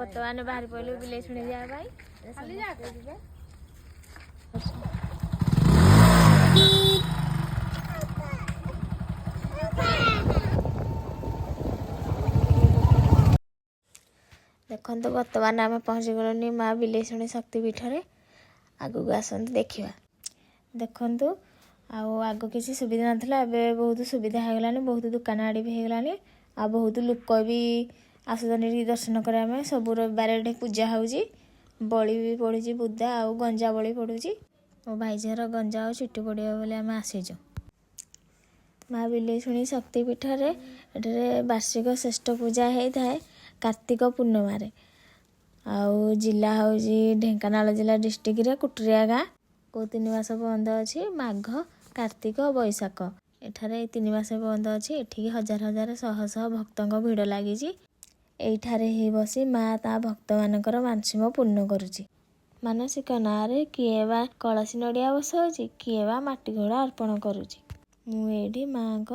ବର୍ତ୍ତମାନ ବାହାରି ପଡ଼ିଲୁ ବିଲେଇଶୁଣି ଯିବା ପାଇଁ। ସମସ୍ତେ ଯିବେ। ଦେଖନ୍ତୁ, ବର୍ତ୍ତମାନ ଆମେ ପହଞ୍ଚିଗଲୁଣି ମା ବିଲେଇଶୁଣି ଶକ୍ତିପୀଠରେ। ଆଗକୁ ଆସନ୍ତୁ, ଦେଖିବା। ଦେଖନ୍ତୁ, ଆଉ ଆଗ କିଛି ସୁବିଧା ନଥିଲା, ଏବେ ବହୁତ ସୁବିଧା ହେଇଗଲାଣି। ବହୁତ ଦୋକାନ ଆଡ଼ି ବି ହେଇଗଲାଣି ଆଉ ବହୁତ ଲୋକ ବି ଆସୁଛନ୍ତି ଏଠି ଦର୍ଶନ କରିବା ପାଇଁ। ସବୁ ରବିବାର ଏଠି ପୂଜା ହେଉଛି। ବଳି ବି ପଡ଼ୁଛି, ବୁଦା ଆଉ ଗଞ୍ଜା ବଳି ପଡ଼ୁଛି। ମୋ ଭାଇ ଝିଅର ଗଞ୍ଜା ଆଉ ଚୁଟି ପଡ଼ିବ ବୋଲି ଆମେ ଆସିଛୁ। ମା ବିଲେଇଶୁଣି ଶକ୍ତିପୀଠରେ ଏଠାରେ ବାର୍ଷିକ ଶ୍ରେଷ୍ଠ ପୂଜା ହେଇଥାଏ କାର୍ତ୍ତିକ ପୂର୍ଣ୍ଣିମାରେ। ଆଉ ଜିଲ୍ଲା ହେଉଛି ଢେଙ୍କାନାଳ ଜିଲ୍ଲା, ଡିଷ୍ଟ୍ରିକ୍ଟରେ କୁଟୁରିଆ ଗାଁ। କେଉଁ 3 ମାସ ବନ୍ଦ ଅଛି? ମାଘ, କାର୍ତ୍ତିକ, ବୈଶାଖ। ଏଠାରେ ଏଇ 3 ମାସ ବନ୍ଦ ଅଛି। ଏଠିକି ହଜାର ହଜାର, ଶହ ଶହ ଭକ୍ତଙ୍କ ଭିଡ଼ ଲାଗିଛି। ଏଇଠାରେ ହିଁ ବସି ମା ତା ଭକ୍ତମାନଙ୍କର ମାନସିକ ପୂର୍ଣ୍ଣ କରୁଛି। ମାନସିକ ନାଁରେ କିଏ ବା କଳସୀ ନଡ଼ିଆ ବସାଉଛି, କିଏ ବା ମାଟି ଘୋଡ଼ା ଅର୍ପଣ କରୁଛି। ମୁଁ ଏଇଠି ମାଆଙ୍କ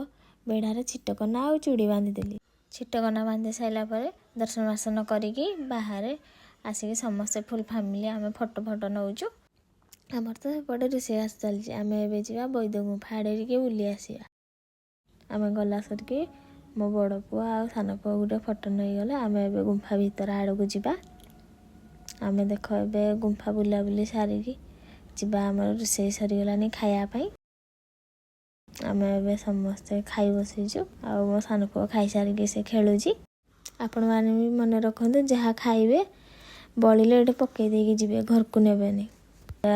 ବେଢ଼ାରେ ଛିଟକନା ଆଉ ଚୁଡ଼ି ବାନ୍ଧିଦେଲି। ଛିଟକନା ବାନ୍ଧି ସାରିଲା ପରେ ଦର୍ଶନ ବାସନ କରିକି ବାହାରେ ଆସିକି ସମସ୍ତେ ଫୁଲ୍ ଫ୍ୟାମିଲି ଆମେ ଫଟୋ ଫଟୋ ନେଉଛୁ। ଆମର ତ ସେପଟେ ରୋଷେଇବାସ ଚାଲିଛି। ଆମେ ଏବେ ଯିବା ବୈଦ ଗୁମ୍ଫା ଆଡ଼େ ଟିକେ ବୁଲି ଆସିବା। ଆମେ ଗଲା ସରିକି ମୋ ବଡ଼ ପୁଅ ଆଉ ସାନ ପୁଅ ଗୋଟେ ଫଟୋ ନେଇଗଲେ। ଆମେ ଏବେ ଗୁମ୍ଫା ଭିତର ଆଡ଼କୁ ଯିବା। ଆମେ ଦେଖ, ଏବେ ଗୁମ୍ଫା ବୁଲାବୁଲି ସାରିକି ଯିବା। ଆମର ରୋଷେଇ ସରିଗଲାଣି ଖାଇବା ପାଇଁ। ଆମେ ଏବେ ସମସ୍ତେ ଖାଇ ବସିଛୁ ଆଉ ମୋ ସାନ ପୁଅ ଖାଇସାରିକି ସେ ଖେଳୁଛି। ଆପଣମାନେ ବି ମନେ ରଖନ୍ତୁ, ଯାହା ଖାଇବେ ବଳିଲେ ଏଠି ପକେଇ ଦେଇକି ଯିବେ, ଘରକୁ ନେବେନି।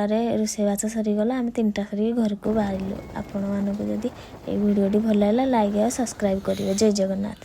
ଆରେ, ରୋଷେଇବାସ ସରିଗଲା। ଆମେ 3ଟା ସରିକି ଘରକୁ ବାହାରିଲୁ। ଆପଣମାନଙ୍କୁ ଯଦି ଏଇ ଭିଡ଼ିଓଟି ଭଲ ଲାଗିଲା, ଲାଇକ୍ ଆଉ ସବସ୍କ୍ରାଇବ୍ କରିବେ। ଜୟ ଜଗନ୍ନାଥ।